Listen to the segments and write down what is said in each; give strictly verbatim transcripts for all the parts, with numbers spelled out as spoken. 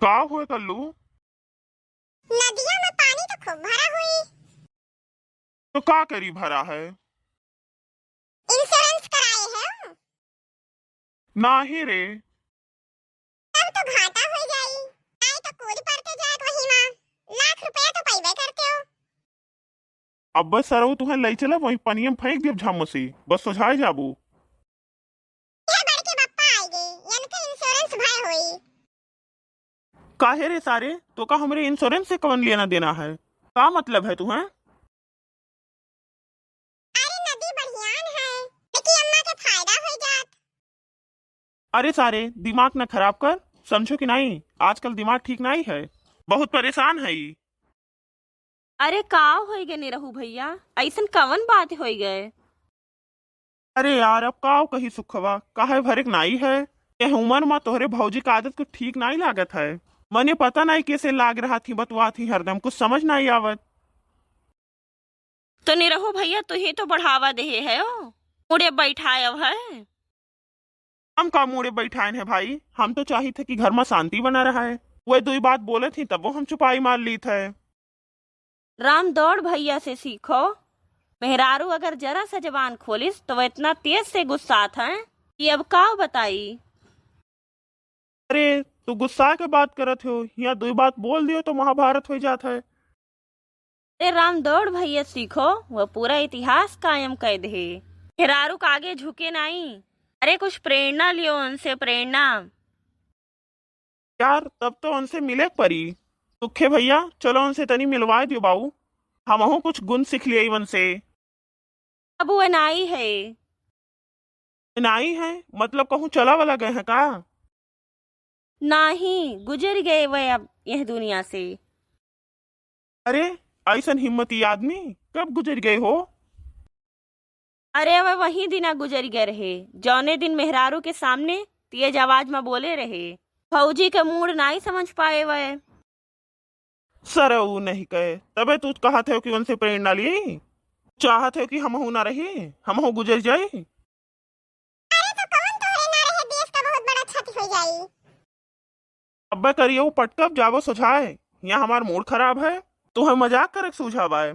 का होय कल्लू? नदिया में पानी तो खूब भरा हुई। तो का करी भरा है? Insurance कराए है? नाही रे। तब तो घाटा हो जाई। आई तो कूद पड़ते जात वही माँ। लाख रुपया तो पइबे करते हो। अब बस सरऊ तुहें लई चलब, वहीं पनिया में फेंक देब झामो से, बस सोझाए जाबू। यह बड़के बप्पा आइगे, इनके insurance भय होई। काहे रे सारे, तो का हमरे insurance से कवन लेना देना है? का मतलब है तुहें? अरे नदी बढ़ियान है, लेकिन अम्मा के फायदा हो जात। अरे सारे, दिमाग न खराब कर, समझो कि नहीं, आजकल दिमाग ठीक नहीं है, बहुत परेशान है ई। अरे का होई गए निरहू भैया, ऐसन कवन बात होई गए? अरे यार, अब काव कही सुखवा, काहे भरेक नाई है? यह उमर मा तोहरे भौजी का आदत कुछ ठीक नाई लागत है। मने पता नाई कैसे लाग रहा थी, बतुआ थी हरदम, कुछ समझ नाई आवत। तो निरहू भैया, तू ही तो बढ़ावा देहे है ओ, मुड़े बैठाए अब है। हम का मुड़े बैठाए हैं भाई, हम तो चाहित है कि घर मा शांति बना रहा है। वह दुई बात बोले थी तब वो हम चुपाई मार ली थे। राम दौड़ भैया से सीखो। मेहरारू अगर जरा सा जबान खोलिस तो वो इतना तेज से गुस्सात हैं कि अब का बताई। अरे, तू गुस्सा के बात करत हो, यहाँ दुई बात बोल दियो तो महाभारत हो जात है। अरे राम दौड़ भैया सीखो, वो पूरा इतिहास कायम कर दे। मेहरारू का आगे झुके नाई। अरे कुछ प्रेरणा लियो उनसे, प्रेरणा। यार, तब तो उनसे मिले के परी। सुखे भैया, चलो उनसे तनी मिलवाए दियो बाऊ, हमहू कुछ गुण सीख लिए इवन से। अब वो नाई है। नाई है? मतलब कहूँ चला वाला गए हैं का? नाही, गुजर गए वह अब यह दुनिया से। अरे, ऐसन हिम्मती आदमी कब गुजर गए हो? अरे, वह वही दिना गुजर गए रहे, जौने दिन मेहरारू के सामने तेज आवाज में बोले रहे। भौजी के मूड नाई समझ पाए वह। सरऊ नहीं कहे, तबे तू कहत हो कि उनसे प्रेरणा ली। चाहत हो कि हमहू ना रही, हमहू गुजर जाई। अरे तो कौन तोहरे ना रहे, देश का बहुत बड़ा क्षति हो जाई। अब्बे करियो पटकब जाबो सोझाए, यहाँ हमार मूड खराब है, तुहें मजाक करे के सूझा बाय।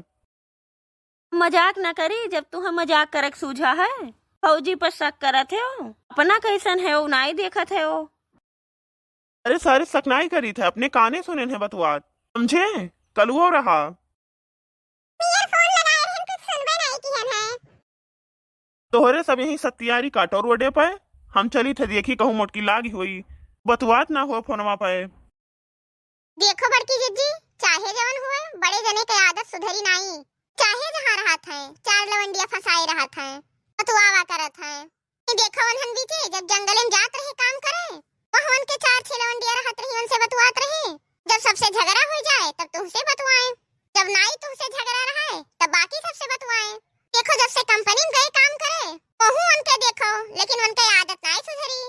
मजाक ना करी, जब तुहें मजाक करे के सूझा है, फौजी पर शक करत है ओ, अपना कैसन है ओ, नाई देखत है ओ। अरे सारे सकनाई करी थे, अपने काने सुने हैं बतुआत, समझे? कलुओ रहा। नियर फोन लगाए रहन, कुछ सुनबे नहीं किहन है। तोहरे सब यही सत्यारी काटो रोडे पे, हम चली थे देखी कहूँ मोटकी लागी हुई, बतुआत ना हो फोनवा पे। देखो बड़की जिज्जी, चाहे जवन हुए, बड़े जने के आदत सुधरी नाई। चाहे जहाँ रहत हैं, चार लवंडिया फंसाए रहत हैं, बतुआवा करत हैं। ये देखो उन्हन बीचे, जब जंगल में जात रहे काम करे, वहाँ उनके चार छह लवंडिया रहत रही, उनसे बतुआत रहे। जब सबसे झगड़ा हो जाए, तब तुमसे बतुआए। जब नाई तुमसे झगड़ा रहे, तब बाकी सबसे बतुआए। देखो, जब से कंपनी में गए काम करे, वहू उनके देखो, लेकिन उनके आदत नाई सुधरी।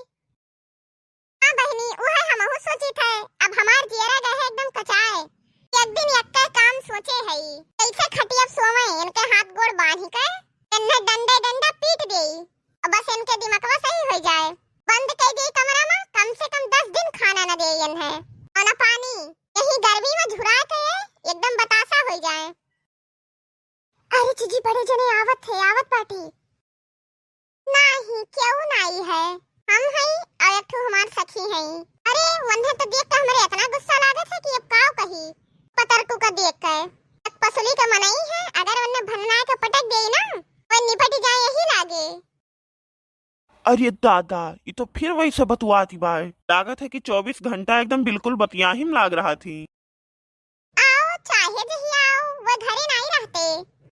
हाँ बहिनी, उहे हमहू सोचित है, अब हमार जियरा गए है एकदम कचाए। एक दिन यक्के काम सोचे हई, कैसे खटिया सोवे, इनके हाथ गोड़ बांधी के, इन्हें डंडे डंडा पीट देई। अब बस इनके दिमकवा सही हो जाए, बंद कर देई कमरा में, कम से कम दस दिन खाना न देई इन्हें, और न पानी। यही गर्मी में झुरा के एकदम बतासा हो जाए। अरे जीजी, बड़े जने आवत है, आवत बाटी। नाही, केहू नाही है। हम हई और एक ठो हमार सखी हई। अरे, वन्हे तो देख के हमरे इतना गुस्सा लागत है कि अब काव कही। पतरकू का देख के। एक पसुली का मनई है, अगर वन्हे भनना के पटक देई ना, वो निपट जाए यही लागे। अरे दादा, ई तो फिर वही से बतुआती बाय। लागत है कि चौबीस घंटा एकदम बिल्कुल बतियाही में लाग रहा थी। आओ, चाहे जही आओ, वो घरे नाई रहते।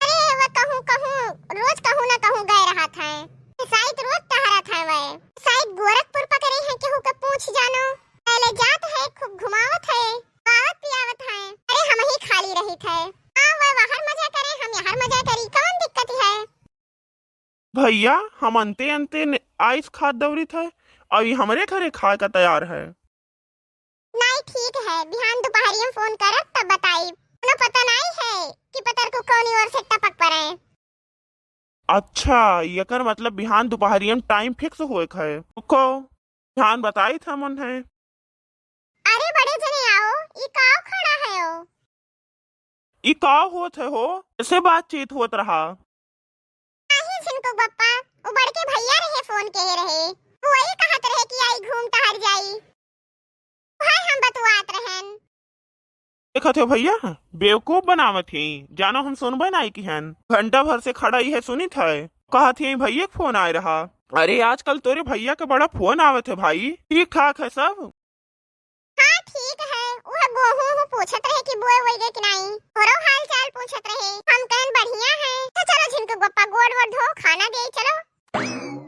अरे, वो कहूँ, कहूँ, रोज कहूँ ना कहूँ गए रहत हैं। शायद रोज टहरत हैं वह। शायद गोरखपुर पकड़े हैं, केहू के पूछ जानो। पहले जात है, खूब घुमावत है, आवत पियावत है। अरे, हम ही खाली रहित है। हाँ, वह वहर मजा करे, हम यहर मजा करी, कौन दिक्कत है? भैया, हम अंते अंते न-, आइस खात दौड़ित है, अभी हमरे घरे खाए का तैयार है। नाई ठीक है, बिहान दोपहरिया में फोन करब तब बताई। कोनो पता नाई है कि पतरकू कौनी ओर से टपक पड़े। अच्छा, एकर मतलब बिहान दोपहरिया में टाइम फिक्स होए के है। रुको, बिहान बताई था मन है। अरे बड़े जने ई का होत है हो? कैसे बातचीत होत रहा? नाही झिनकू बप्पा, उ बड़के भैया रहे, फोन किहे रहे, उ वही कहत रहे कि आई घूम टहर जाई, वही हम बतुआत रहन। देखत हो भैया, बेवकूफ बनावत ही, जानो हम सुनबे नाई किहन। घंटा भर से खड़ा ही है, सुनित है, कहत ही भैया के फोन आए रहा। अरे आजकल तोरे भैया के बड़ा फोन आवत है भाई, ठीक ठाक है सब? हाँ ठीक है, वह बोहू हूँ पूछत रहे कि बोए वोए गए कि नाई, तोरो हाल चाल पूछत रहे, हम कहन बढ़िया है। तो चलो झिनकू बप्पा गोड़ वोड़ धो, खाना दे, चलो।